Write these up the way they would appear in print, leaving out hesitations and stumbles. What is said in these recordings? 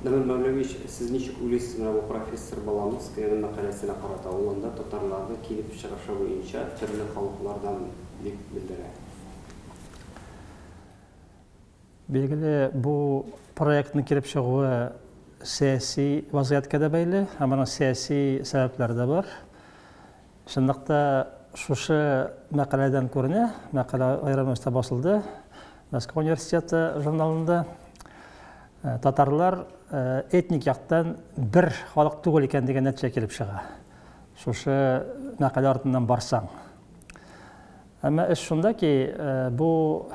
Дамир Мәүләвич, сез ничек уйлыйсыз менә бу профессор Балановскаяның мәкаләсенә карата? Ул анда татарларны килеп чыгышы буенча төрле халыклардан дип белдерә. Билгеле, бу проектның килеп чыгуы сәяси вазгыятькә дә бәйле һәм аның сәяси сәбәпләре дә бар. Чынлыкта шушы мәкаләдән күренә, мәкалә аерым рәвештә басылды Мәскәү университеты журналында. Татарлар этник яктан бер халык түгел икән дигән нәтиҗә килеп чыга. Шушы мәкалә артыннан барсаң. Әмма эш шунда ки, бу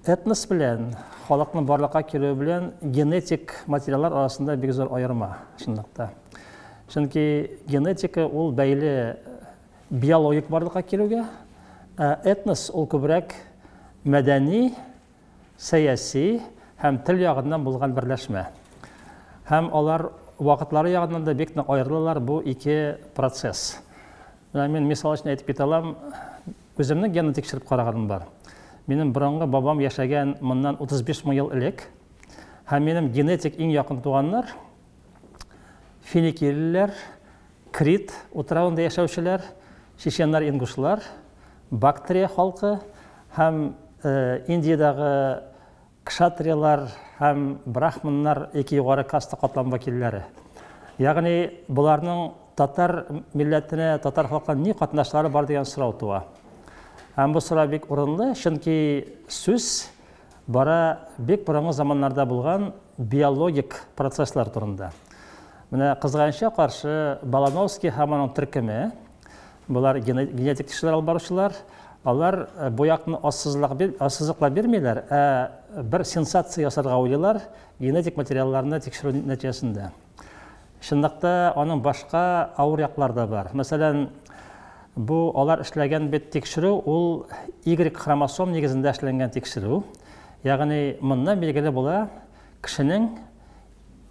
Этнос белән, халыкның барлыкка килүе белән генетик материаллар арасында бик зур аерма, чынлыкта. Чөнки генетика ул бәйле биологик барлыкка килүгә, ә этнос ул күбрәк мәдәни, сәяси һәм тел ягыннан булган берләшмә. Һәм алар вакытлары ягыннан да бик нык аерылалар бу ике процесс. Менә мин мисал өчен әйтеп китә алам, үземнең генны тикшереп караганым бар. Минем борынгы бабам яшәгән моннан 35 мең ел элек. Һәм минем генетик иң якын туганнар финикийлеләр, Крит утравында яшәүчеләр, чеченнар, ингушлар, Бактрия халкы һәм Индиядәге Кшатриялар һәм брахманнар ике югары каста катлам вәкилләре. Ягъни боларның татар милләтенә, татар халкына ни катнашлары бар дигән сорау туа. Һәм бу сорау бик урынлы, чөнки сүз бара бик борынгы заманнарда булган биологик процесслар турында. Менә кызганычка каршы Балановский һәм аның төркеме Болар генетик тикшерүләр алып баручылар. Алар бу якны ассызыклап бирмиләр, ә бер сенсация ясарга уйлыйлар генетик материалларны тикшерү нәтиҗәсендә. Чынлыкта аның башка авыр яклары да бар. Мәсәлән, бу алар эшләгән бит тикшерү ул Y хромосом нигезендә эшләнгән тикшерү. Ягъни моннан билгеле була кешенең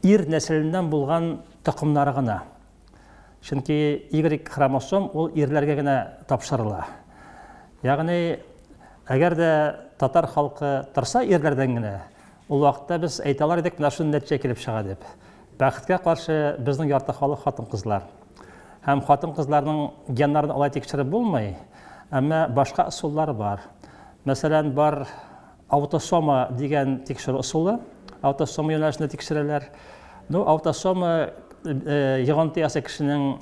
ир нәселеннән булган токымнары гына. Чөнки Y хромосом ул ирләргә генә тапшырыла. Ягъни, әгәр дә татар халкы торса ирләрдән генә, ул вакытта без әйтә алар идек, менә шундый нәтиҗә килеп чыга дип. Бәхеткә каршы, безнең ярты халык хатын-кызлар. Һәм хатын-кызларның геннарын алай тикшереп булмый, әмма башка ысуллар бар. Мәсәлән, бар Аутосома дигән тикшерү ысулы. Аутосома юнәлешендә тикшерәләр. Ну, аутосома йогынты ясый кешенең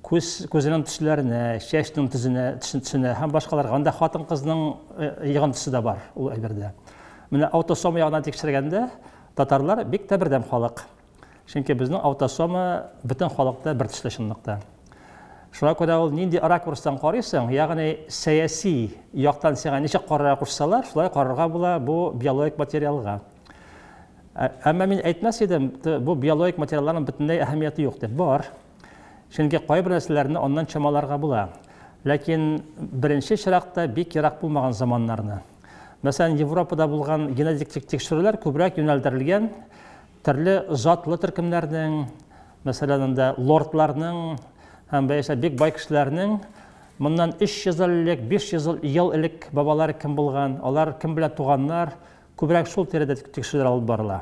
күз күзенең төсләренә, чәчнең төзенә, төсенә һәм башкаларга. Анда хатын-кызның йогынтысы да бар ул әйбердә. Менә аутосома ягыннан тикшергәндә татарлар бик тә бердәм халык. Чөнки безнең аутосома бөтен халыкта бер төсле чынлыкта. Шуңа күрә ул нинди ракурстан карыйсың, ягъни сәяси яктан сиңа ничек карарга кушсалар, шулай карарга була бу биологик материалга. Әмма мин әйтмәс идем, бу биологик материалларның бөтенләй әһәмияте юк дип. Бар. Чөнки кайбер нәрсәләрне аннан чамаларга була. Ләкин беренче чиратта бик ерак булмаган заманнарны. Мәсәлән, Европада булган генетик тикшерүләр күбрәк юнәлдерелгән Төрле затлы төркемнәрнең, мәсәлән, анда лордларның һәм бәясә бик бай кешеләрнең моннан 300 ел элек, 500 ел элек бабалары кем булган, алар кем белән туганнар, күбрәк шул тирәдә тикшерүләр алып барыла.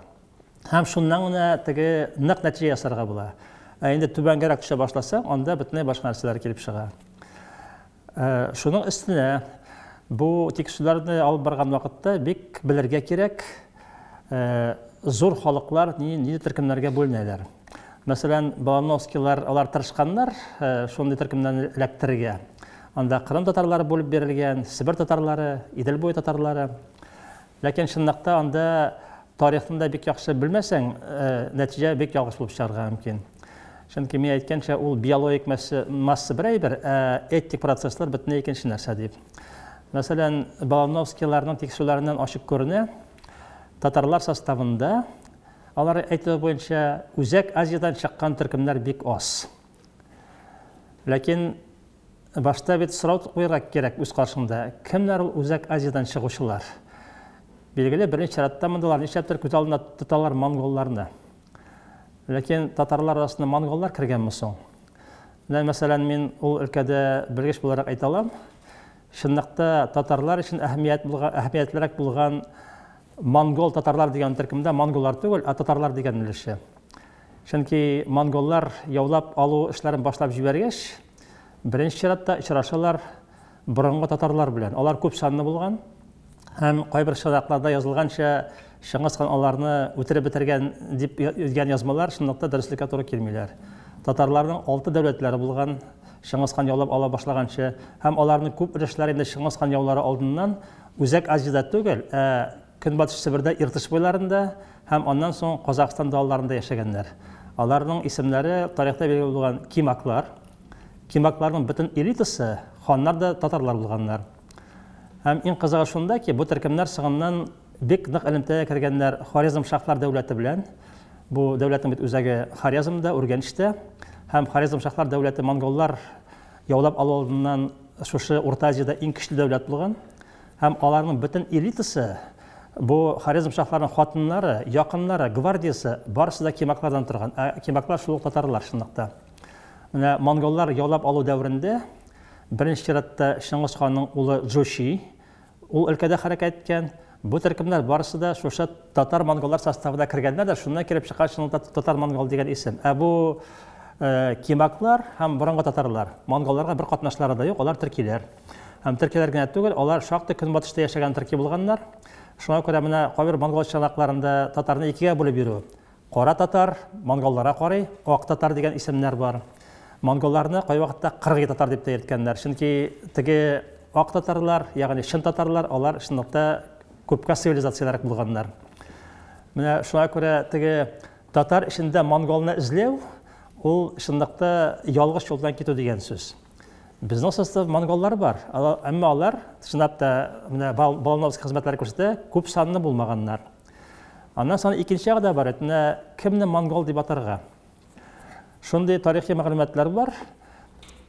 Һәм шуннан гына теге нык нәтиҗә ясарга була. Ә инде түбәнгәрәк төшә башласаң, анда бөтенләй башка нәрсәләр килеп чыга. Шуның өстенә бу тикшерүләрне алып барган вакытта бик белергә кирәк, зур халыклар нинди төркемнәргә бүленәләр. Мәсәлән, Балановскийлар алар тырышканнар шундый төркемнәрне эләктерергә. Анда Кырым татарлары бүлеп бирелгән, Себер татарлары, Идел буе татарлары. Ләкин чынлыкта анда тарихны да бик яхшы белмәсәң, нәтиҗә бик ялгыш булып чыгарга мөмкин. Чөнки мин әйткәнчә, ул биологик масса бер әйбер, ә этник процесслар бөтенләй икенче нәрсә дип. Мәсәлән, Балановскийларның тикшерүләреннән ачык күренә, татарлар составында, алар әйтүе буенча, Үзәк Азиядән чыккан төркемнәр бик аз. Ләкин башта бит сорау куярга кирәк үз каршыңда, кемнәр ул Үзәк Азиядән чыгучылар? Билгеле, беренче чиратта мондыйлар нишләптер күз алдына тоталар монголларны. Ләкин татарлар арасында монголлар кергәнме соң? Менә, мәсәлән, мин ул өлкәдә белгеч буларак әйтә алам, чынлыкта татарлар өчен әһәмият булган, әһәмиятлерәк булган Монгол татарлар дигән төркемдә монголлар түгел, ә татарлар дигән өлеше. Чөнки монголлар яулап алу эшләрен башлап җибәргәч, беренче чиратта очрашалар борынгы татарлар белән. Алар күп санлы булган һәм кайбер чыганакларда язылганча Чыңгыз хан аларны үтереп бетергән дип дигән язмалар чынлыкта дөреслеккә туры килмиләр. Татарларның алты дәүләтләре булган Чыңгыз хан яулап ала башлаганчы һәм аларның күп өлешләре инде Чыңгыз хан яулары алдыннан Үзәк Азиядә түгел, ә Көнбатыш Себердә Иртыш буйларында һәм аннан соң Казахстан далаларында яшәгәннәр. Аларның исемнәре тарихта билгеле булган кимаклар. Кимакларның бөтен элитасы, ханнар да татарлар булганнар. Һәм иң кызыгы шунда ки, бу төркемнәр соңыннан бик нык элемтәгә кергәннәр Хорезм шаһлар дәүләте белән. Бу дәүләтнең бит үзәге Хорезмда, Үргәнечтә. Һәм Хорезм шаһлар дәүләте монголлар яулап алу алдыннан шушы Урта Азиядә иң көчле дәүләт булган. Һәм аларның бөтен элитасы, бу Хорезм шаһларының хатыннары, якыннары, гвардиясе, барысы да кимаклардан торган. Ә кимаклар шул ук татарлар чынлыкта. Менә монголлар яулап алу дәверендә беренче чиратта Чыңгыз ханның улы Джучи ул өлкәдә хәрәкәт иткән. Бу төркемнәр барысы да шушы татар-монголлар составына кергәннәр дә, шуннан килеп чыккан чынлыкта татар-монгол дигән исем. Ә бу кимаклар һәм борынгы татарлар, монголларга бер катнашлары да юк, алар төркиләр. Һәм төркиләр генә түгел, алар шактый көнбатышта яшәгән төрки булганнар. Шуңа күрә менә кайбер монгол чыганакларында татарны икегә бүлеп йөрү. Кара татар, монголларга карый, ак татар дигән исемнәр бар. Монголларны кайвакытта кыргый татар дип тә йөрткәннәр. Чөнки теге ак татарлар, ягъни чын татарлар, алар чынлыкта күпкә цивилизациялерәк булганнар. Менә шуңа күрә теге татар эчендә монголны эзләү, ул чынлыкта ялгыш юлдан китү дигән сүз. Безнең состав монголлар бар, әмма алар чынлап та менә Балановский хезмәтләре күрсәтә, күп санлы булмаганнар. Аннан соң икенче ягы да бар, менә кемне монгол дип атарга? Шундый тарихи мәгълүматлар бар.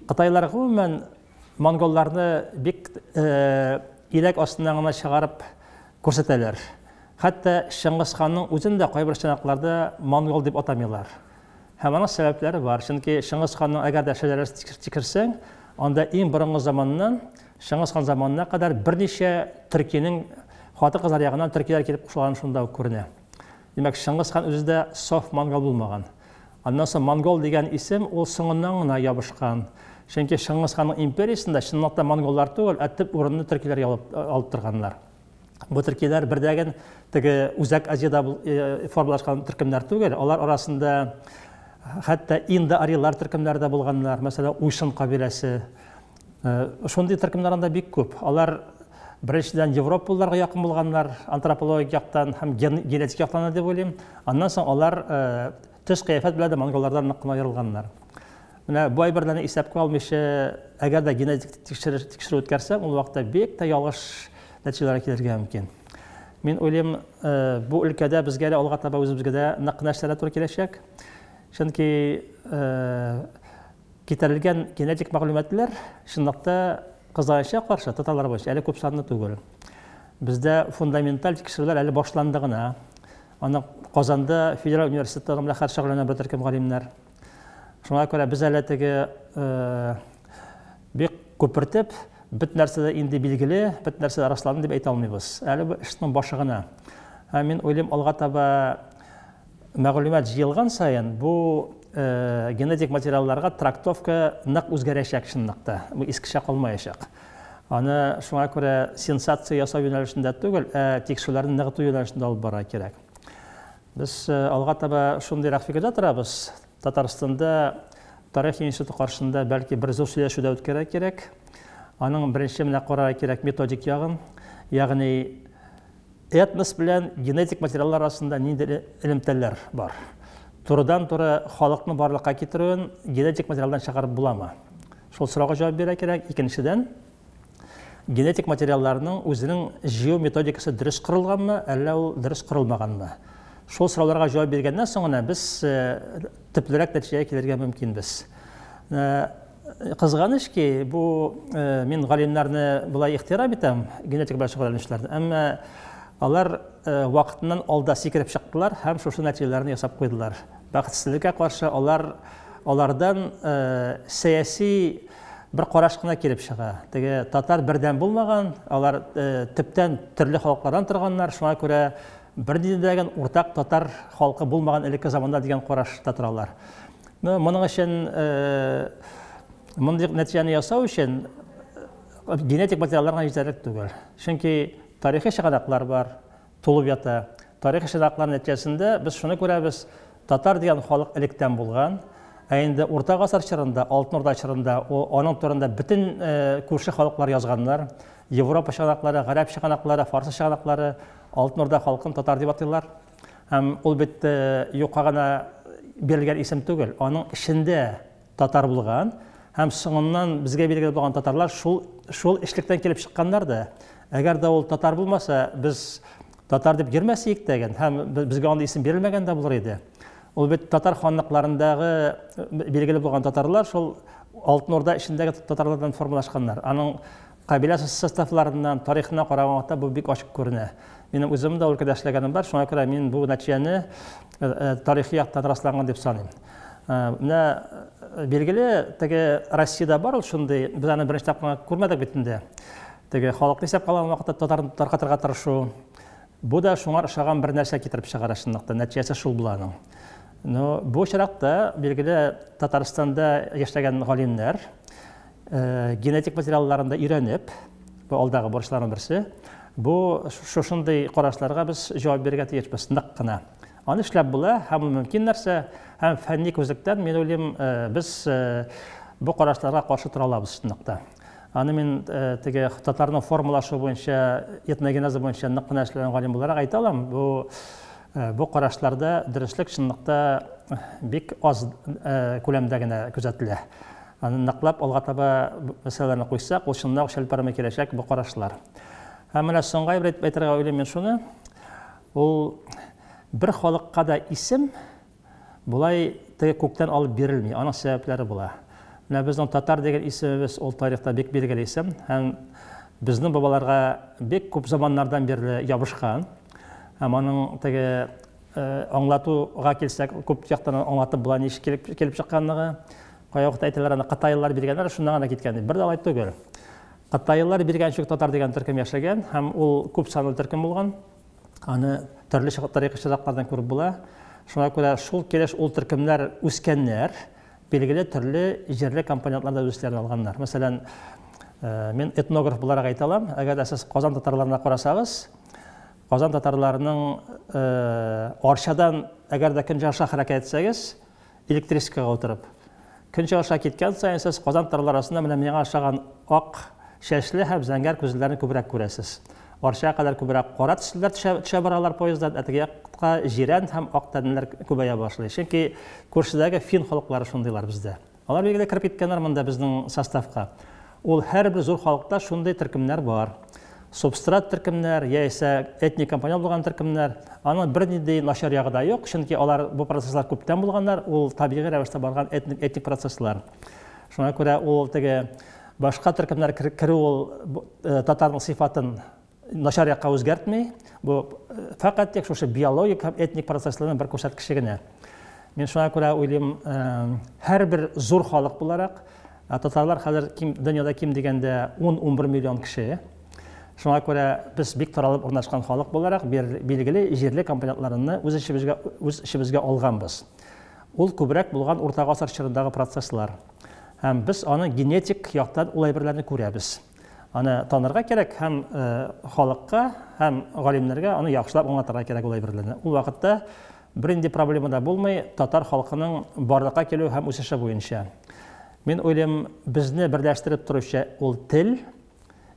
Кытайлар гомумән монголларны бик иләк астыннан гына чыгарып күрсәтәләр. Хәтта Чыңгыз ханның үзен дә кайбер чыганакларда монгол дип атамыйлар. Һәм аның сәбәпләре бар. Чөнки Чыңгыз ханның әгәр дә шәҗәрәсен тикшерсәң, анда иң борынгы заманнан Чыңгыз хан заманына кадәр берничә төркинең хатын-кызлар ягыннан төркиләр килеп кушылганы шунда ук күренә. Димәк, Чыңгыз хан үзе дә саф монгол булмаган. Аннан соң монгол дигән исем ул соңыннан гына ябышкан. Чөнки Чыңгыз ханның империясендә чынлыкта монголлар түгел, ә төп урынны төркиләр алып торганнар. Бу төркиләр бердәген теге Үзәк Азиядә формалашкан төркемнәр түгел, алар арасында хәтта индо-арийлар төркемнәре дә булганнар, мәсәлән, Уйшын кабиләсе. Шундый төркемнәр анда бик күп. Алар беренчедән европалыларга якын булганнар, антропологик яктан һәм генетик яктан да дип уйлыйм. Аннан соң алар төс кыяфәт белән дә монголлардан нык кына аерылганнар. Менә бу әйберләрне исәпкә алмыйча, әгәр дә генетик тикшерү үткәрсәң, ул вакытта бик тә ялгыш нәтиҗәләргә килергә мөмкин. Мин уйлыйм, бу өлкәдә безгә дә алга таба үзебезгә дә нык кына эшләргә туры киләчәк. Чөнки китерелгән генетик мәгълүматлар чынлыкта кызганычка каршы татарлар буенча әле күп санлы түгел. Бездә фундаменталь тикшерүләр әле башланды гына. Аны Казанда федераль университетта белән хәзер шөгыльләнә бер төркем галимнәр. Шуңа күрә без әле теге бик күпертеп, бөтен нәрсә дә инде билгеле, бөтен нәрсә дә расланды дип әйтә алмыйбыз. Әле бу эшнең башы гына. Һәм мин уйлыйм, алга таба мәгълүмат җыелган саен бу генетик материалларга трактовка нык үзгәрәчәк чынлыкта. Бу искечә калмаячак. Аны шуңа күрә сенсация ясау юнәлешендә түгел, ә тикшерүләрне ныгыту юнәлешендә алып барырга кирәк. Без алга таба шундыйрак фикердә торабыз. Татарстанда тарих институты каршында бәлки бер зур сөйләшү дә үткәрергә кирәк. Аның беренче менә карарга кирәк методик ягын, ягъни этнос белән генетик материаллар арасында нинди элемтәләр бар. Турыдан-туры халыкны барлыкка китерүен генетик материалдан чыгарып буламы? Шул сорауга җавап бирергә кирәк. Икенчедән, генетик материалларның үзенең җыю методикасы дөрес корылганмы, әллә ул дөрес корылмаганмы? Шул сорауларга җавап биргәннән соң гына без төплерәк нәтиҗәгә килергә мөмкинбез. Кызганыч ки, бу мин галимнәрне болай ихтирам итәм, генетика белән шөгыльләнүчеләрне, әмма алар вакытыннан алда сикереп чыктылар һәм шушы нәтиҗәләрне ясап куйдылар. Бәхетсезлеккә каршы, алар алардан сәяси бер караш кына килеп чыга. Теге татар бердәм булмаган, алар төптән төрле халыклардан торганнар, шуңа күрә бернинди дә уртак татар халкы булмаган элекке заманда дигән карашта торалар. Но моның өчен мондый нәтиҗәне ясау өчен генетик материаллар гына җитәрлек түгел. Чөнки тарихи чыганаклар бар, тулып ята. Тарихи чыганаклар нәтиҗәсендә без шуны күрәбез, татар дигән халык электән булган, ә инде Урта гасыр чорында, Алтын Урда чорында аның турында бөтен күрше халыклар язганнар. Европа чыганаклары, гарәп чыганаклары, фарсы чыганаклары Алтын Урда халкын татар дип атыйлар. Һәм ул бит юкка гына бирелгән исем түгел, аның эчендә татар булган һәм соңыннан безгә билгеле булган татарлар шул эшлектән килеп чыкканнар да. Әгәр дә ул татар булмаса, без татар дип йөрмәс идек тә һәм безгә андый исем бирелмәгән дә булыр иде. Ул бит татар ханлыкларындагы билгеле булган татарлар шул Алтын Урда эчендәге татарлардан формалашканнар. Аның кабилә составларыннан, тарихына караган вакытта бу бик ачык күренә. Минем үзем дә өлкәдә эшләгәнем бар, шуңа күрә мин бу нәтиҗәне тарихи яктан расланган дип саныйм. Менә билгеле, теге Россиядә бар ул шундый, без аны беренче тапкыр күрмәдек бит инде. Теге халыкны исәпкә алган вакытта татарны таркатырга тырышу. Бу да шуңа ошаган бер нәрсә китереп чыгара чынлыкта, нәтиҗәсе шул була аның. Но бу очракта, билгеле, Татарстанда яшәгән галимнәр генетик материалларын да өйрәнеп, бу алдагы бурычларның берсе, бу шушындый карашларга без җавап бирергә тиешбез нык кына. Аны эшләп була, һәм ул мөмкин нәрсә, һәм фәнни күзлектән, мин уйлыйм, без бу карашларга каршы тора алабыз чынлыкта. Аны мин теге татарның формалашу буенча, этногенезы буенча нык кына эшләгән галим буларак әйтә алам. Бу карашларда дөреслек чынлыкта бик аз күләмдә генә күзәтелә. Аны ныклап алга таба мәсьәләләрне куйсак, ул чынлап чәлпәрәмә киләчәк бу карашлар. Һәм менә соңгы әйбер әйтергә уйлыйм мин шуны. Ул бер халыкка да исем болай теге күктән алып бирелми, аның сәбәпләре була. Менә безнең татар дигән исемебез ул тарихта бик билгеле исем һәм безнең бабаларга бик күп заманнардан бирле ябышкан. Һәм аның теге аңлатуга килсәк, күп яктан аңлатып була ничек килеп чыкканлыгы. Кая вакытта әйтәләр, аны кытайлылар биргәннәр, шуннан гына киткән дип. Бер дә алай түгел. Кытайлылар биргәнче үк татар дигән төркем яшәгән һәм ул күп санлы төркем булган. Аны төрле тарихи чыганаклардан күреп була. Шуңа күрә шул килеш ул төркемнәр үскәннәр, билгеле төрле җирле компонентлар да үз өсләренә алганнар. Мәсәлән, мин этнограф буларак әйтә алам, әгәр дә сез Казан татарларына карасагыз, Казан татарларының Арчадан әгәр дә көнчыгышка хәрәкәт итсәгез, электричкага утырып, көнчыгышка киткән саен сез Казан татарлары арасында менә миңа ошаган ак чәчле һәм зәңгәр күзлеләрне күбрәк күрәсез. Арчага кадәр күбрәк кара төслеләр төшә баралар поезддан, ә теге якка җирән һәм ак тәнлеләр күбәя башлый. Чөнки күршедәге фин халыклары шундыйлар бездә. Алар билгеле кереп киткәннәр монда безнең составка. Ул һәрбер зур халыкта шундый төркемнәр бар. Субстрат төркемнәр, яисә этник компонент булган төркемнәр. Аның бернинди начар ягы да юк, чөнки алар бу процесслар күптән булганнар, ул табигый рәвештә барган этник процесслар. Шуңа күрә ул теге башка төркемнәр керү ул татарның сыйфатын начар якка үзгәртми. Бу фәкать тик шушы биологик һәм этник процессларның бер күрсәткече генә. Мин шуңа күрә уйлыйм, һәрбер зур халык буларак, татарлар хәзер дөньяда ким дигәндә 10-11 миллион кеше. Шуңа күрә без бик таралып урнашкан халык буларак, билгеле җирле компонентларны үз эчебезгә алганбыз. Ул күбрәк булган урта гасыр чорындагы процесслар. Һәм без аны генетик яктан ул әйберләрне күрәбез. Аны танырга кирәк һәм халыкка, һәм галимнәргә аны яхшылап аңлатырга кирәк ул әйберләрне. Ул вакытта бернинди проблема да булмый татар халкының барлыкка килү һәм үсеше буенча. Мин уйлыйм, безне берләштереп торучы ул тел,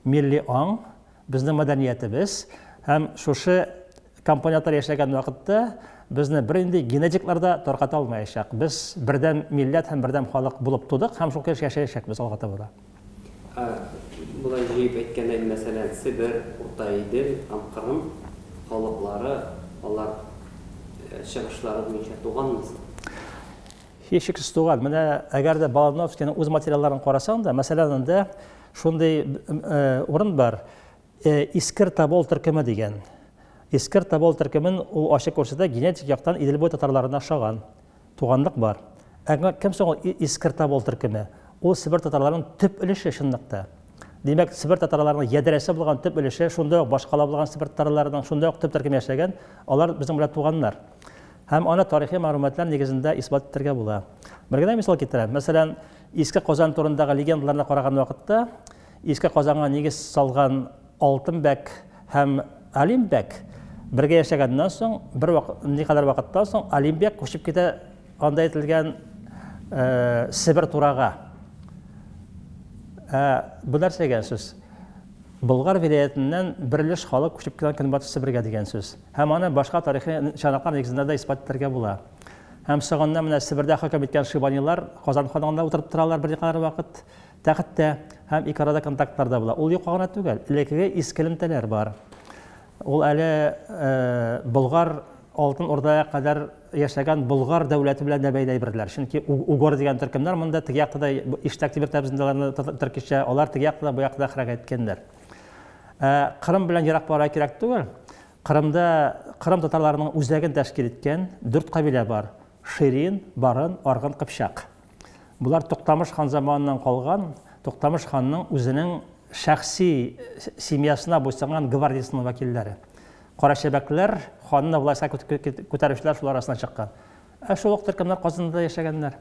милли аң, безнең мәдәниятебез һәм шушы компонентлар яшәгән вакытта безне бернинди генетиклар да тарката алмаячак. Без бердәм милләт һәм бердәм халык булып тудык һәм шул килеш яшәячәкбез алга таба да. Болай җыеп әйткәндә, мәсәлән, Себер, Урта Идел һәм Кырым халыклары, алар чыгышлары буенча туганмы соң? Һичшиксез туган. Менә әгәр дә Балановскийның үз материалларын карасаң да, мәсәлән, анда шундый урын бар, Искер Тобол төркеме дигән. Искер Тобол төркемен ул ачык күрсәтә, генетик яктан Идел буе татарларына ошаган. Туганлык бар. Ә кем соң ул Искер Тобол төркеме? Ул Себер татарларының төп өлеше чынлыкта. Димәк, Себер татарларының ядрәсе булган төп өлеше, шунда ук башкала булган Себер татарларының шунда ук төп төркем яшәгән, алар безнең белән туганнар. Һәм аны тарихи мәгълүматлар нигезендә исбат итәргә була. Бер генә мисал китерәм. Мәсәлән, Иске Казан турындагы легендаларны караган вакытта, Иске Казанга нигез салган Алтынбәк һәм Алимбәк бергә яшәгәннән соң, бер вакыт, никадәр вакыттан соң Алимбәк күчеп китә анда әйтелгән Себер турага. Ә бу нәрсә дигән сүз? Болгар вилаятеннән бер өлеш халык күчеп киткән Көнбатыш Себергә дигән сүз. Һәм аны башка тарихи чыганаклар нигезендә дә исбат итәргә була. Һәм соңыннан менә Себердә хөкем иткән Шибанилар Казан ханлыгында утырып торалар берникадәр вакыт тәхеттә һәм ике арада контактлар да була. Ул юкка гына түгел, элеккеге иске элемтәләр бар. Ул әле Болгар Алтын Урдага кадәр яшәгән Болгар дәүләте белән дә бәйле әйберләр. Чөнки угор дигән төркемнәр монда теге якта да иштәк дип йөртәбез инде аларны төркичә, алар теге якта да бу якта да хәрәкәт иткәннәр. Ә Кырым белән ерак барырга кирәк түгел. Кырымда Кырым татарларының үзәген тәшкил иткән дүрт кабилә бар. Ширин, Барын, Аргын, Кыпчак. Болар Туктамыш хан заманыннан калган, Туктамыш ханның үзенең шәхси семьясына буйсынган гвардиясенең вәкилләре. Карачәбәкләр ханны властька күтәрүчеләр шулар арасыннан чыккан. Ә шул ук төркемнәр Казанда да яшәгәннәр.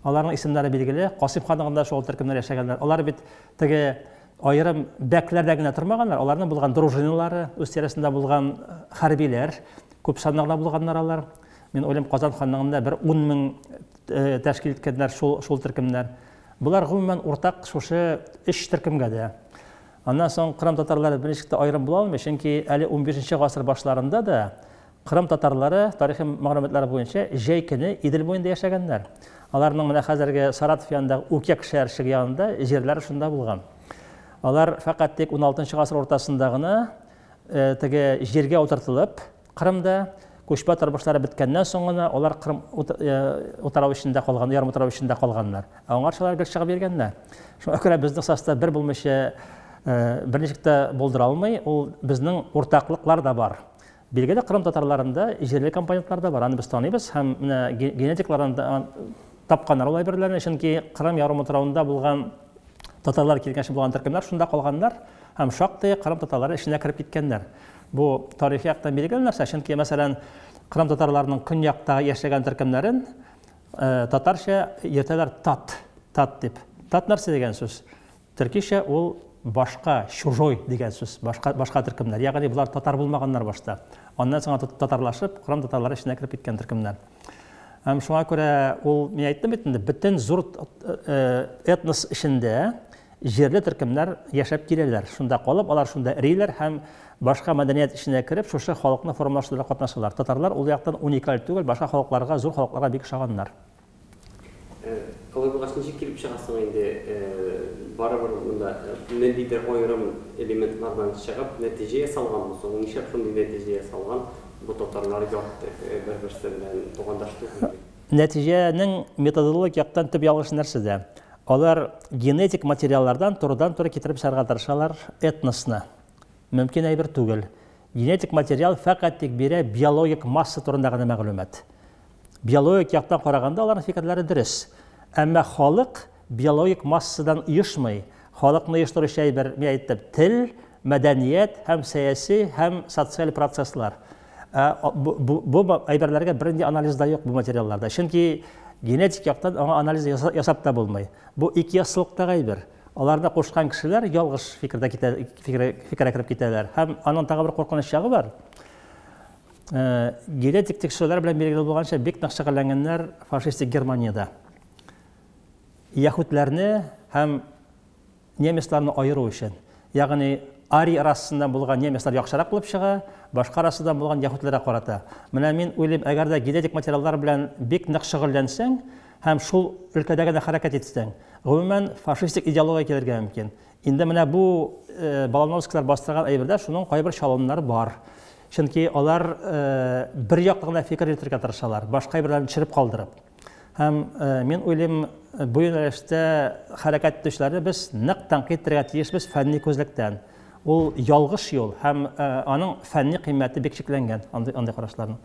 Аларның исемнәре билгеле, Касыйм ханлыгында шул төркемнәр яшәгәннәр. Алар бит теге аерым бәкләрдә генә тормаганнар, аларның булган дружиналары, үз тирәсендә булган хәрбиләр, күп санда гына булганнар алар. Мин уйлыйм, Казан ханлыгында бер 10 мең тәшкил иткәннәр шул, шул төркемнәр. Болар гомумән уртак шушы өч төркемгә дә. Аннан соң Кырым татарлары берничек тә аерым була алмый, чөнки әле 15 гасыр башларында да Кырым татарлары тарихи мәгълүматлар буенча җәй көне Идел буенда яшәгәннәр. Аларның менә хәзерге Саратов янындагы Укек шәһәрчеге янында җирләре шунда булган. Алар фәкать тик 16 гасыр уртасында гына теге җиргә утыртылып, Кырымда күчмә тормышлары беткәннән соң гына алар Кырым утравы эчендә калган, ярым утрау эчендә калганнар. Ә аңарчы алар гел чыгып йөргәннәр. Шуңа күрә безнең состав бер булмыйча берничек тә булдыра алмый. Ул безнең уртаклыклар да бар. Билгеле, Кырым татарларында җирле компонентлар да бар. Аны без таныйбыз һәм менә генетиклардан тапканнар ул әйберләрне, чөнки Кырым ярымутравында булган татарлар килгәнче булган төркемнәр шунда калганнар һәм шактый Кырым татарлары эченә кереп киткәннәр. Бу тарихи яктан билгеле нәрсә, чөнки, мәсәлән, Кырым татарларының көньякта яшәгән төркемнәрен татарча йөртәләр тат, тат дип. Тат нәрсә дигән сүз? Төркичә ул башка, чужой дигән сүз, башка, башка төркемнәр. Ягъни болар татар булмаганнар башта. Аннан соң татарлашып, Кырым татарлары эченә кереп киткән төркемнәр. Һәм шуңа күрә ул, мин әйттем бит инде, бөтен зур этнос эчендә җирле төркемнәр яшәп киләләр. Шунда калып, алар шунда эриләр һәм башка мәдәният эченә кереп, шушы халыкны формалаштыруда катнашалар. Татарлар ул яктан уникаль түгел, башка халыкларга, зур халыкларга бик ошаганнар. Алай булгач, ничек килеп чыга соң инде, барыбер монда ниндидер аерым элементлардан чыгып нәтиҗә ясалганмы соң? Нишләп шундый нәтиҗә ясалган, бу татарлар ят, бер-берсе белән тугандаш түгел дип? Нәтиҗәнең методологик яктан төп ялгышы нәрсәдә? Алар генетик материаллардан турыдан-туры китереп чыгарга тырышалар этносны. Мөмкин әйбер түгел. Генетик материал фәкать тик бирә биологик масса турында гына мәгълүмат. Биологик яктан караганда аларның фикерләре дөрес. Әмма халык биологик массадан оешмый. Халыкны оештыручы әйбер, мин әйттем, тел, мәдәният һәм сәяси һәм социаль процесслар. Ә бу, бу әйберләргә бернинди анализ да юк бу материалларда. Чөнки генетик яктан аңа анализ ясап та булмый. Бу ике яссылыктагы әйбер. Аларны кушкан кешеләр ялгыш фикердә китә, фикергә кереп китәләр. Һәм аның тагы бер куркыныч ягы бар. Генетик тикшерүләр белән билгеле булганча, бик нык шөгыльләнгәннәр фашистик Германиядә. Яһүдләрне һәм немецларны аеру өчен. Ягъни арий расасыннан булган немецлар яхшырак булып чыга, башка расадан булган яһүдләргә карата. Менә мин уйлыйм, әгәр дә генетик материаллар белән бик нык шөгыльләнсәң һәм шул өлкәдә генә хәрәкәт итсәң, гомумән, фашистик идеология килергә мөмкин. Инде менә бу Балановскийлар бастырган әйбердә шуның кайбер чалымнары бар. Чөнки алар бер яклы гына фикер йөртергә тырышалар, башка әйберләрне төшереп калдырып. Һәм мин уйлыйм, бу юнәлештә хәрәкәт итүчеләрне без нык тәнкыйть итәргә тиешбез фәнни күзлектән. Ул ялгыш юл һәм аның фәнни кыйммәте бик чикләнгән андый, андый карашларның.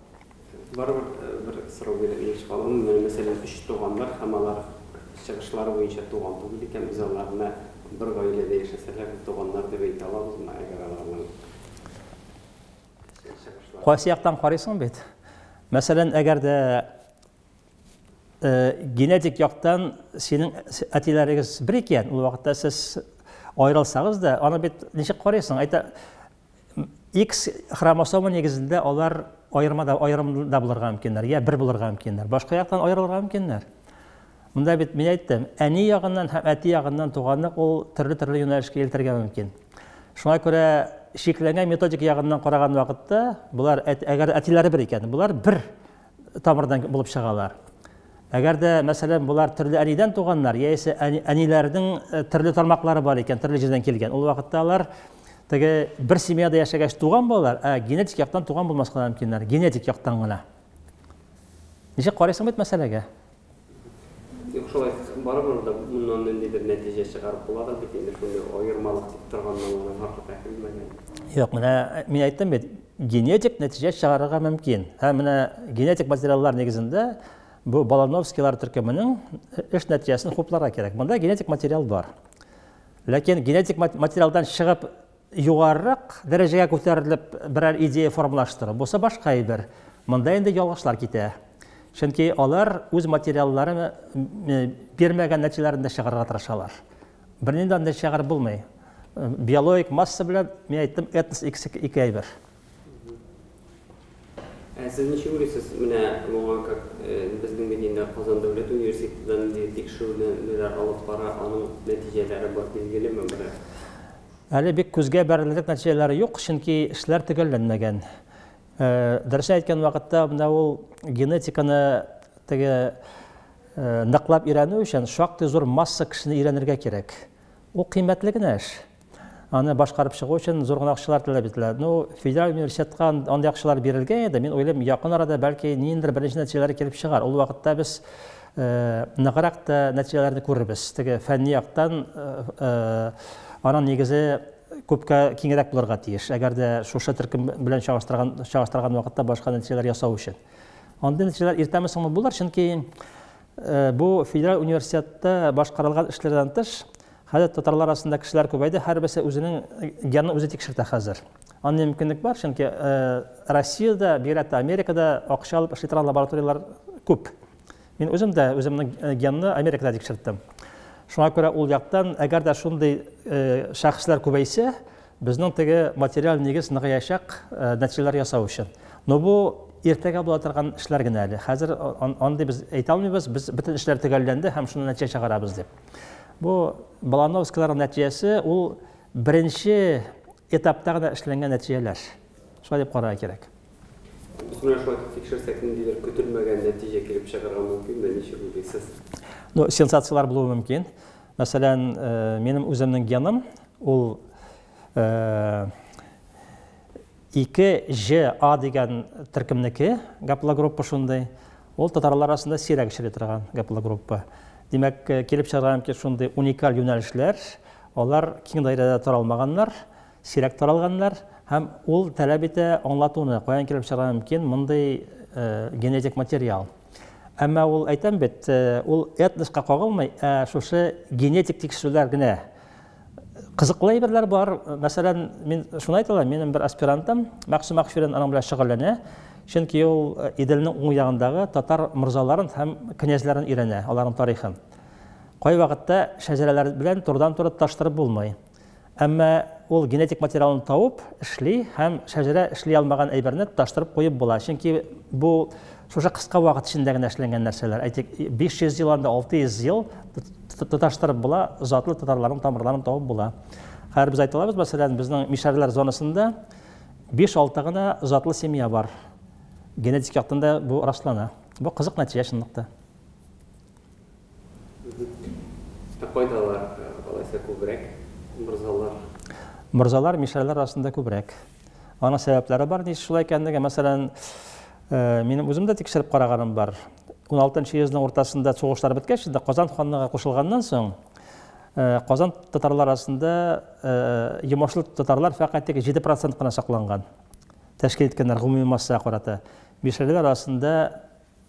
Барыбер бер сорау биреп чыга алмыйм. Менә, мәсәлән, өч туганнар һәм алар чыгышлары буенча туган түгел икән, без аларны бер гаиләдә яшәсәләр дә туганнар дип әйтә алабызмы, әгәр аларның чыгышлары. Кайсы яктан карыйсың бит. Мәсәлән, әгәр дә генетик яктан синең әтиләрегез бер икән, ул вакытта сез аерылсагыз да, аны бит ничек карыйсың? Әйтә, X хромосома нигезендә алар аерма да, аерым да булырга мөмкиннәр, я бер булырга мөмкиннәр. Башка яктан аерылырга мөмкиннәр. Монда бит мин әйттем, әни ягыннан һәм әти ягыннан туганлык ул төрле-төрле юнәлешкә илтергә мөмкин. Шуңа күрә шикләнгән методика ягыннан караган вакытта, болар әгәр әтиләре бер икән, болар бер тамырдан булып чыгалар. Әгәр дә, мәсәлән, болар төрле әнидән туганнар, яисә әниләрнең төрле тармаклары бар икән, төрле җирдән килгән, ул вакытта алар теге бер семьяда яшәгәч туган балалар, ә генетик яктан туган булмаска да мөмкиннәр, генетик яктан гына. Ничек карыйсың бит мәсьәләгә? Юк, шулай барыбер дә моннан ниндидер нәтиҗә чыгарып буладыр бит инде, шундый аермалык дип торганнан гына барлыкка килмәгән. Юк, менә мин әйттем бит, генетик нәтиҗә чыгарырга мөмкин. Һәм менә генетик материаллар нигезендә бу Балановскийлар төркеменең эш нәтиҗәсен хупларга кирәк. Монда генетик материал бар. Ләкин генетик материалдан чыгып югарырак дәрәҗәгә күтәрелеп берәр идея формалаштыру, бусы башка әйбер. Монда инде ялгышлар китә. Чөнки алар үз материалларын бирмәгән нәтиҗәләрен дә чыгарырга тырышалар. Бернинди андый чыгарып булмый. Биологик масса белән, мин әйттем, этнос икесе ике әйбер. Ә сез ничек уйлыйсыз, менә моңа как безнең бит инде Казан дәүләт университеты нинди тикшерүләр алып бара, аның нәтиҗәләре бар билгелеме берәр? Әле бик күзгә бәрелерлек нәтиҗәләре юк, чөнки эшләр төгәлләнмәгән. Дөресен әйткән вакытта, менә ул генетиканы теге ныклап өйрәнү өчен шактый зур масса кешене өйрәнергә кирәк. Ул кыйммәтле генә эш. Аны башкарып чыгу өчен зур гына акчалар таләп ителә. Ну, федераль университетка андый акчалар бирелгән иде. Мин уйлыйм, якын арада бәлки ниндидер беренче нәтиҗәләр килеп чыгар. Ул вакытта без ныграк та нәтиҗәләрне күрербез. Теге фәнни яктан аның нигезе күпкә киңрәк булырга тиеш. Әгәр дә шушы төркем белән чагыштырган, чагыштырган вакытта башка нәтиҗәләр ясау өчен. Андый нәтиҗәләр иртәме соңмы булыр, чөнки бу федераль университетта башкарылган эшләрдән тыш, хәзер татарлар арасында кешеләр күбәйде, һәрберсе үзенең генын үзе тикшертә хәзер. Андый мөмкинлек бар, чөнки Россиядә, бигрәк тә Америкада акча алып эшли торган лабораторияләр күп. Мин үзем дә үземнең генны Америкада тикшерттем. Шуңа күрә ул яктан, әгәр дә шундый шәхесләр күбәйсә, безнең теге материаль нигез ныгыячак нәтиҗәләр ясау өчен. Но бу иртәгә була торган эшләр генә әле. Хәзер андый без әйтә алмыйбыз, без бөтен эшләр төгәлләнде һәм шуны нәтиҗә чыгарабыз дип. Бу Балановскийларның нәтиҗәсе ул беренче этапта гына эшләнгән нәтиҗәләр. Шулай дип карарга кирәк. Без менә шулай итеп тикшерсәк, ниндидер көтелмәгән нәтиҗә килеп чыгарга мөмкинме, ничек уйлыйсыз? Ну, сенсацияләр булуы мөмкин. Мәсәлән, минем үземнең геным ул 2 Ж А дигән төркемнеке, гаплогруппа шундый. Ул татарлар арасында сирәк очрый торган гаплогруппа. Димәк, килеп чыгарга мөмкин шундый уникаль юнәлешләр, алар киң даирәдә таралмаганнар, сирәк таралганнар һәм ул таләп итә аңлатуны, каян килеп чыгарга мөмкин мондый генетик материал. Әмма ул, әйтәм бит, ул этноска кагылмый, ә шушы генетик тикшерүләр генә. Кызыклы әйберләр бар. Мәсәлән, мин шуны әйтә алам, минем бер аспирантым Мәгъсүм Акчурин аның белән шөгыльләнә. Чөнки ул Иделнең уң ягындагы татар морзаларын һәм князьләрен өйрәнә, аларның тарихын. Кайвакытта шәҗәрәләр белән турыдан-туры тоташтырып булмый. Әмма ул генетик материалын табып эшли һәм шәҗәрә эшли алмаган әйберне тоташтырып куеп була. Чөнки бу шушы кыска вакыт эчендә генә эшләнгән нәрсәләр. Әйтик, 500 ел анда 600 ел тоташтырып була, затлы татарларның тамырларын табып була. Хәзер без әйтә алабыз, мәсәлән, безнең мишәрләр зонасында 5-6 гына затлы семья бар. Генетик яктан да бу раслана. Бу кызык нәтиҗә чынлыкта. Ә кайда алар, алайса күбрәк, морзалар? Морзалар мишәрләр арасында күбрәк. Аның сәбәпләре бар, ничек шулай икәнлеге. Мәсәлән, минем үзем дә тикшереп караганым бар. 16 йөзнең уртасында сугышлар беткәч, инде Казан ханлыгы кушылганнан соң, Казан татарлар арасында йомышлы татарлар фәкать тик 7% кына сакланган. Тәшкил иткәннәр гомуми массага карата. Мишәрләр арасында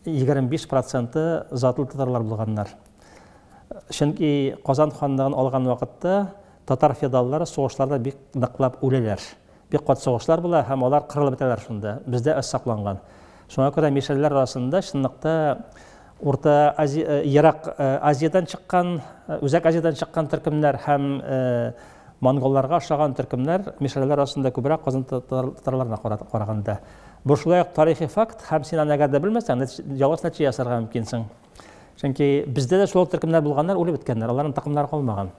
25 проценты затлы татарлар булганнар. Чөнки Казан ханлыгын алган вакытта татар феодаллары сугышларда бик ныклап үләләр. Бик каты сугышлар була һәм алар кырылып бетәләр шунда. Бездә әз сакланган. Шуңа күрә мишәрләр арасында чынлыкта Урта Азия, Ерак Азиядән чыккан, Үзәк Азиядән чыккан төркемнәр һәм монголларга ошаган төркемнәр мишәрләр арасында күбрәк Казан татарларына караганда. Бу шулай ук тарихи факт һәм син аны әгәр дә белмәсәң, ялгыш нәтиҗә ясарга мөмкинсең. Чөнки бездә дә шул төркемнәр булганнар, үлеп беткәннәр, аларның токымнары калмаган.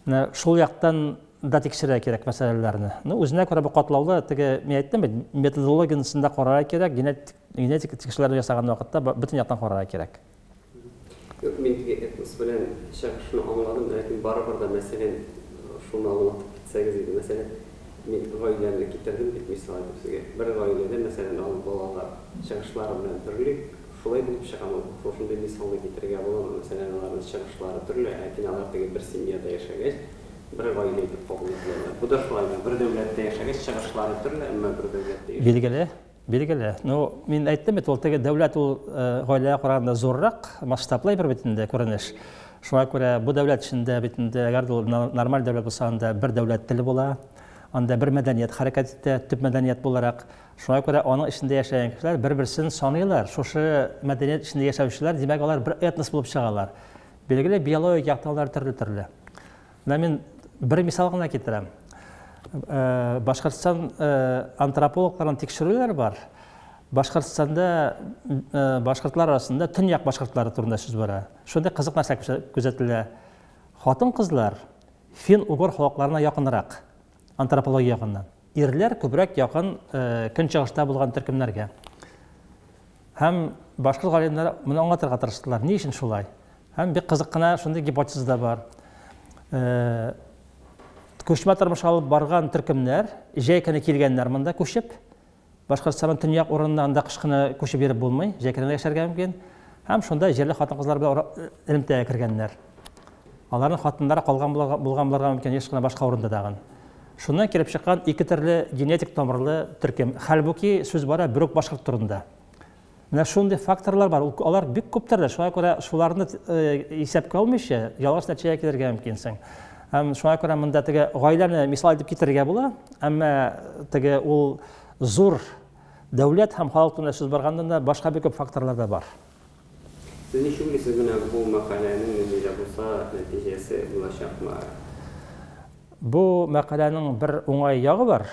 Менә шул яктан да тикшерергә кирәк мәсьәләләрне. Ну, үзенә күрә бу катлаулы, теге мин әйттем бит, методологиясен дә карарга кирәк, генетик генетик тикшерүләр ясаган вакытта бөтен яктан карарга кирәк. Юк, мин теге этнос белән чыгышны аңладым, ләкин барыбер дә, мәсәлән, шуны аңлатып китсәгез иде. Мәсәлән, мин гаиләне китердем бит мисал итеп сезгә. Бер гаиләдә, мәсәлән, ал балалар чыгышлары белән төрле, Шулай булып чыгамы? Шушындый мисалны китерергә буламы? Мәсәлән, аларның чыгышлары төрле, ләкин алар теге бер семьяда яшәгәч, бер гаилә итеп кабул ителәләр. Бу да шулаймы? Бер дәүләттә яшәгәч, чыгышлары төрле, әмма бер дәүләттә яшәгәч. Билгеле, билгеле. Ну, мин әйттем бит, ул теге дәүләт ул гаиләгә караганда зуррак, масштаблы әйбер бит инде, күренеш. Шуңа күрә бу дәүләт эчендә бит инде, әгәр дә ул нормаль дәүләт булса, анда бер дәүләт теле була, анда бер мәдәният хәрәкәт итә, төп мәдәният буларак. Шуңа күрә аның эчендә яшәгән кешеләр бер-берсен саныйлар. Шушы мәдәният эчендә яшәүчеләр, димәк, алар бер этнос булып чыгалар. Билгеле, биологик яктан алар төрле-төрле. Менә мин бер мисал гына китерәм. Башкортстан антропологларының тикшерүләре бар. Башкортстанда башкортлар арасында төньяк башкортлары турында сүз бара. Шундый кызык нәрсә күзәтелә. Хатын-кызлар фин-угор халыкларына якынрак антропология ягыннан. Ирләр күбрәк якын көнчыгышта булган төркемнәргә. Һәм башкорт галимнәре моны аңлатырга тырыштылар. Ни өчен шулай? Һәм бик кызык кына шундый гипотеза да бар. Күчмә тормыш алып барган төркемнәр җәй көне килгәннәр монда күчеп. Башкортстанның төньяк урынына анда кыш көне күчеп йөреп булмый, җәй көне генә яшәргә мөмкин. Һәм шунда җирле хатын-кызлар белән элемтәгә кергәннәр. Аларның хатыннары калган булган булырга мөмкин, еш кына башка урында тагын. Шуннан килеп чыккан ике төрле генетик тамырлы төркем. Хәлбуки сүз бара бер үк башкорт турында. Менә шундый факторлар бар, алар бик күп төрле, шуңа күрә шуларны исәпкә алмыйча, ялгыш нәтиҗәгә килергә мөмкинсең. Һәм шуңа күрә монда теге гаиләне мисал итеп китерергә була, әмма теге ул зур дәүләт һәм халык турында сүз барганда да башка бик күп факторлар да бар. Сез ничек уйлыйсыз, менә бу мәкаләнең нинди дә булса нәтиҗәсе булачакмы? Бу мәкаләнең бер уңай ягы бар.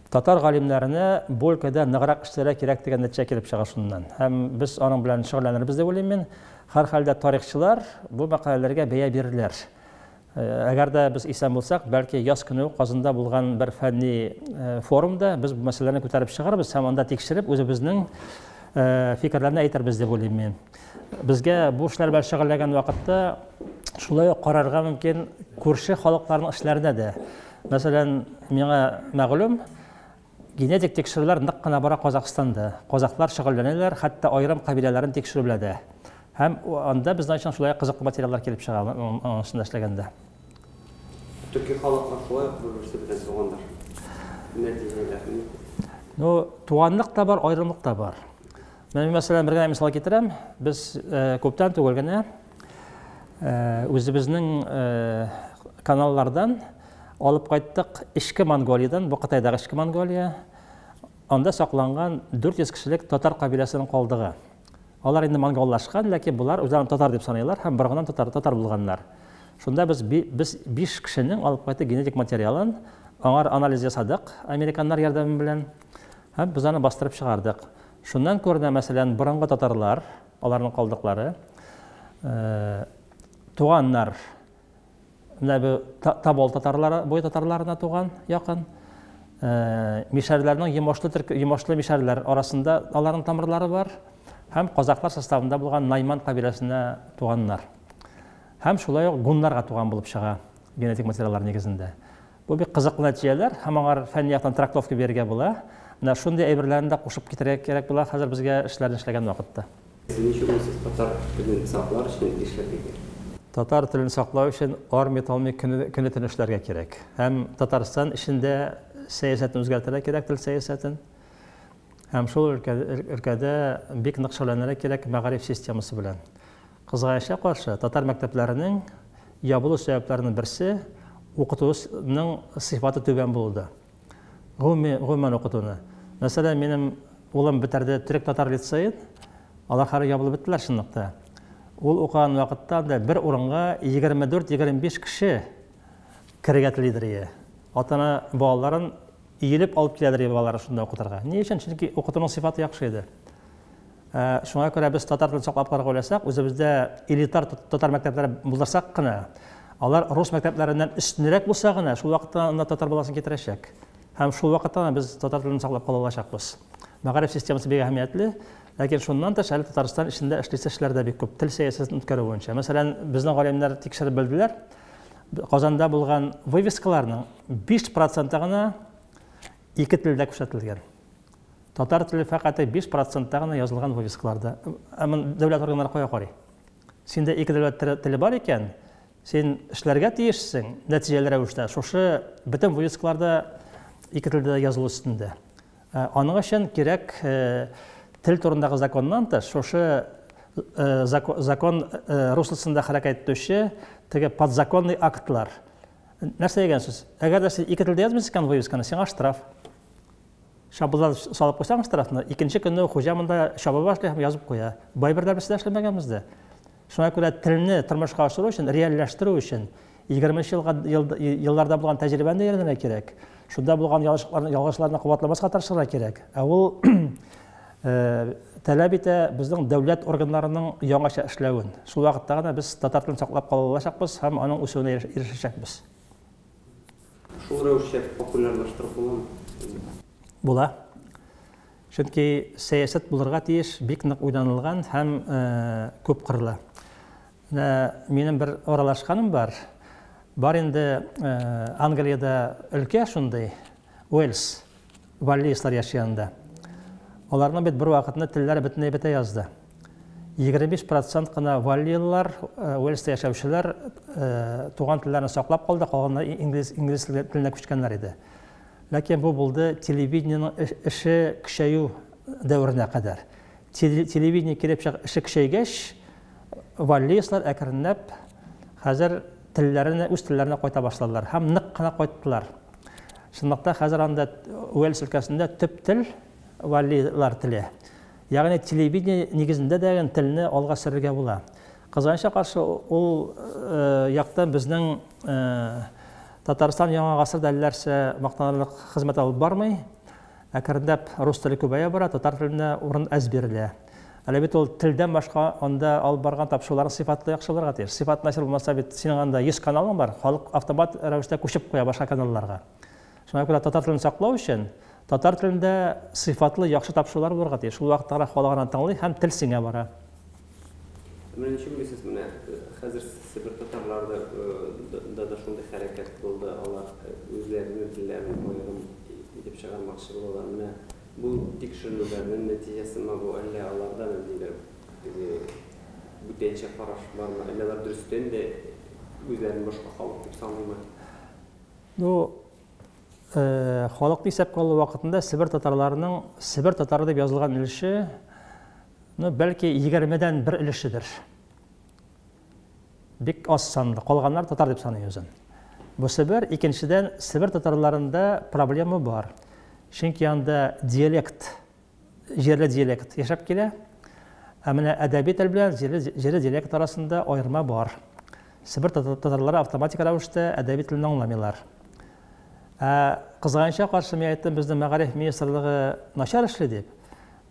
Татар галимнәренә бу өлкәдә ныграк эшләргә кирәк дигән нәтиҗә килеп чыга шуннан. Һәм без аның белән шөгыльләнербез дип уйлыйм мин. Һәрхәлдә тарихчылар бу мәкаләләргә бәя бирерләр. Әгәр дә без исән булсак, бәлки яз көне үк Казанда булган бер фәнни форумда без бу мәсьәләне күтәреп чыгарбыз һәм анда тикшереп үзебезнең фикерләрне әйтербез дип уйлыйм мин. Безгә бу эшләр белән шөгыльләнгән вакытта шулай ук карарга мөмкин күрше халыкларның эшләренә дә. Мәсәлән, миңа мәгълүм, генетик тикшерүләр нык кына бара Казахстанда. Казахлар шөгыльләнәләр, хәтта аерым кабиләләрен тикшерү белән дә. Һәм анда безнең өчен шулай кызыклы материаллар килеп чыга аның өстендә эшләгәндә. Төрки халыклар шулай ук бер-берсе белән тугандыр. Нәтиҗәләр ни? Ну, туганлык та бар, аерымлык та бар. Менә мин, мәсәлән, бер генә мисал китерәм. Без күптән түгел генә үзебезнең каналлардан алып кайттык Эчке Монголиядән, бу Кытайдагы Эчке Монголия. Анда сакланган 400 кешелек татар кабиләсенең калдыгы. Алар инде монголлашкан, ләкин болар үзләрен татар дип саныйлар һәм борынгыдан татар, татар булганнар. Шунда без без 5 кешенең алып кайттык генетик материалын, аңар анализ ясадык американнар ярдәме белән һәм без аны бастырып чыгардык. Шуннан күренә, мәсәлән, борынгы татарлар, аларның калдыклары, туганнар, менә бу Тобол татарлары, буй татарларына туган, якын. Мишәрләрнең йомышлы төрк, йомышлы мишәрләр арасында аларның тамырлары бар. Һәм казаклар составында булган Найман кабиләсенә туганнар. Һәм шулай ук гуннарга туган булып чыга генетик материаллар нигезендә. Бу бик кызыклы нәтиҗәләр һәм аңар фәнни яктан трактовка бирергә була. Менә шундый әйберләрне дә кушып китерергә кирәк була хәзер безгә эшләрне эшләгән вакытта. Сез ничек уйлыйсыз, татар телен саклар өчен нишләргә кирәк? Татар телен саклау өчен армый-талмый көне-төне эшләргә кирәк. Һәм Татарстан эчендә сәясәтне үзгәртергә кирәк, тел сәясәтен. Һәм шул өлкәдә бик нык шөгыльләнергә кирәк мәгариф системасы белән. Кызганычка каршы, татар мәктәпләренең ябылу сәбәпләренең берсе укытуның сыйфаты түбән булуда. Гомуми, гомумән укытуны. Мәсәлән, минем улым бетерде төрек-татар лицеен, алар хәзер ябылып беттеләр чынлыкта. Ул укыган вакытта анда бер урынга 24-25 кеше керергә телидер ие. Ата-ана балаларын иелеп алып киләдер ие балаларын шунда укытырга. Ни өчен? Чөнки укытуның сыйфаты яхшы иде. Шуңа күрә без татар телен саклап калырга уйласак, үзебездә элитар татар мәктәпләре булдырсак кына, алар рус мәктәпләреннән өстенрәк булса гына, шул вакытта анда татар баласын китерәчәк. Һәм шул вакытта гына без татар телен саклап кала алачакбыз. Мәгариф системасы бик әһәмиятле, ләкин шуннан тыш әле Татарстан эчендә эшлисе эшләр дә бик күп, тел сәясәтен үткәрү буенча. Мәсәлән, безнең галимнәр тикшереп белделәр, Казанда булган вывескаларның 5 проценты гына ике телдә күрсәтелгән. Татар теле фәкать 5 процентта гына язылган вывескаларда. Ә моны дәүләт органнары кая карый? Синдә ике дәүләт теле бар икән, син эшләргә тиешсең нәтиҗәле рәвештә. Шушы бөтен вывескаларда ике телдә дә язылу өстендә. Аның өчен кирәк тел турындагы законнан тыш, шушы закон руслосында хәрәкәт итүче теге подзаконный актлар. Нәрсә дигән сүз? Әгәр дә син ике телдә язмыйсың икән вывесканы, сиңа штраф. Чабылдатып салып куйсаң штрафны, икенче көнне хуҗа монда чаба башлый һәм язып куя. Бу әйберләр без дә эшләмәгәнбез дә. Шуңа күрә телне тормышка ашыру өчен, реальләштерү өчен 20 елга елларда булган тәҗрибәне дә өйрәнергә кирәк. Шунда булган ялгышларны, ялгышларны кабатламаска тырышырга кирәк. Ә ул таләп итә безнең дәүләт органнарының яңача эшләвен. Шул вакытта гына без татар телен саклап кала алачакбыз һәм аның үсүенә ирешәчәкбез. Шул рәвешчә популярлаштырып буламы? Була. Чөнки сәясәт булырга тиеш, бик нык уйланылган һәм күп кырлы. Менә минем бер аралашканым бар. Бар инде Англиядә өлкә шундый, Уэльс. Валлиецлар яши анда. Аларның бит бер вакытны телләре бөтенләй бетә язды. 25 процент кына валлиялылар, Уэльста яшәүчеләр туган телләрен саклап калды, калганнары инглиз, инглиз теленә күчкәннәр иде. Ләкин бу булды телевидениенең эше көчәю дәверенә кадәр. Телевидение килеп чыгып эше көчәйгәч, валлиецлар әкренләп хәзер телләренә, үз телләренә кайта башладылар һәм нык кына кайттылар. Чынлыкта хәзер анда Уэльс өлкәсендә төп тел валлилар теле. Ягъни телевидение нигезендә дә телне алга сөрергә була. Кызганычка каршы, ул яктан безнең Татарстан яңа гасыр әлләрсә мактанырлык хезмәт алып бармый. Әкренләп рус теле күбәя бара, татар теленә урын әз бирелә. Әле бит ул телдән башка анда алып барган тапшыруларның сыйфаты яхшы булырга тиеш. Сыйфат начар булмаса бит синең анда 100 каналың бар, халык автомат рәвештә күчеп куя башка каналларга. Шуңа күрә татар телен саклау өчен татар телендә сыйфатлы яхшы тапшырулар булырга тиеш. Шул вакытта гына халык аны тыңлый һәм тел сеңә бара. Менә ничек уйлыйсыз, менә хәзер Себер татарлары да да шундый хәрәкәт булды, алар үзләренең телләрен аерым итеп чыгармакчы булалар. Менә бу тикшеренүләрнең нәтиҗәсеме бу, әллә аларда ниндидер теге бүтәнчә караш бармы, әллә алар дөрестән дә үзләрен башка халык дип саныймы? Ну, халыкны исәпкә алу вакытында Себер татарларының Себер татары дип язылган өлеше, ну, бәлки 20-дән бер өлешедер. Бик аз санлы. Калганнар татар дип саный үзен. Бусы бер. Икенчедән, Себер татарларында проблема бар. Чөнки анда диалект, җирле диалект яшәп килә. Ә менә әдәби тел белән җирле, җирле диалект арасында аерма бар. Себер татарлары автоматик рәвештә әдәби телне аңламыйлар. Ә кызганычка каршы, мин әйттем, безнең мәгариф министрлыгы начар эшли дип.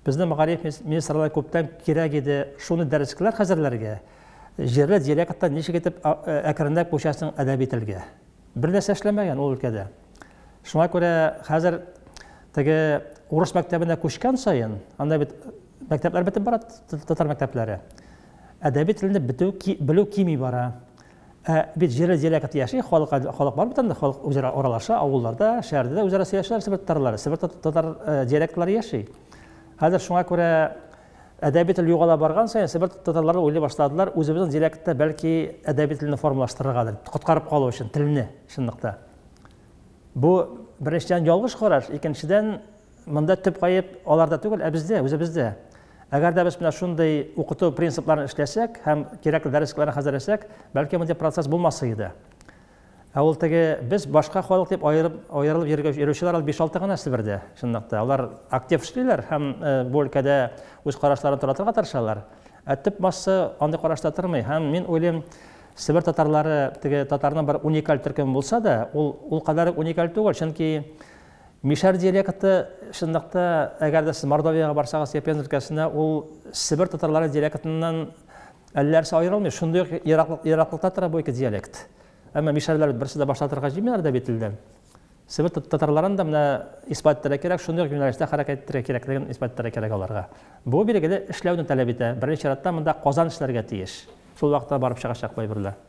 Безнең мәгариф министрлыгына күптән кирәк иде шуны дәреслекләр хәзерләргә, җирле диалекттан ничек итеп әкренләп күчәсең әдәби телгә. Бер нәрсә эшләмәгән ул өлкәдә. Шуңа күрә хәзер теге урыс мәктәбенә күчкән саен, анда бит мәктәпләр бетеп бара, татар мәктәпләре. Әдәби телне бетү, белү кими бара. Ә бит җирле диалект яши, халык, халык бар бит анда, халык үзара аралаша, авылларда, шәһәрдә дә үзара сөйләшәләр себер татарлары, себер татар диалектлары яши. Хәзер шуңа күрә әдәби тел югала барган саен себер татарлары уйлый башладылар, үзебезнең диалектта бәлки әдәби телне формалаштырыргадыр, коткарып калу өчен телне чынлыкта. Бу беренчедән ялгыш караш, икенчедән монда төп гаеп аларда түгел, ә бездә, үзебездә. Әгәр дә без менә шундый укыту принципларын эшләсәк һәм кирәкле дәреслекләрне хәзерләсәк, бәлки мондый процесс булмас иде. Ә ул теге без башка халык дип аерып аерылып йөрүчеләр ул 5-6 гына Себердә, чынлыкта. Алар актив эшлиләр һәм бу өлкәдә үз карашларын таратырга тырышалар. Ә төп масса андый карашта тормый. Һәм мин уйлыйм, Себер татарлары теге татарның бер уникаль төркеме булса да, ул ул кадәр үк уникаль түгел, чөнки мишәр диалекты чынлыкта, әгәр дә сез Мордовиягә барсагыз, я Пенза өлкәсенә, ул Себер татарлары диалектыннан әллә нәрсә аерылмый. Шундый ук ераклыкта тора бу ике диалект. Әмма мишәрләр бит берсе дә баш тартырга җыймыйлар әдәби телдән. Себер татарларын да менә исбат итәргә кирәк, шундый ук юнәлештә хәрәкәт итәргә кирәклеген исбат итәргә кирәк аларга. Бу, билгеле, эшләүне таләп итә. Беренче чиратта монда Казан эшләргә тиеш. Шул вакытта барып чыгачак бу әйберләр.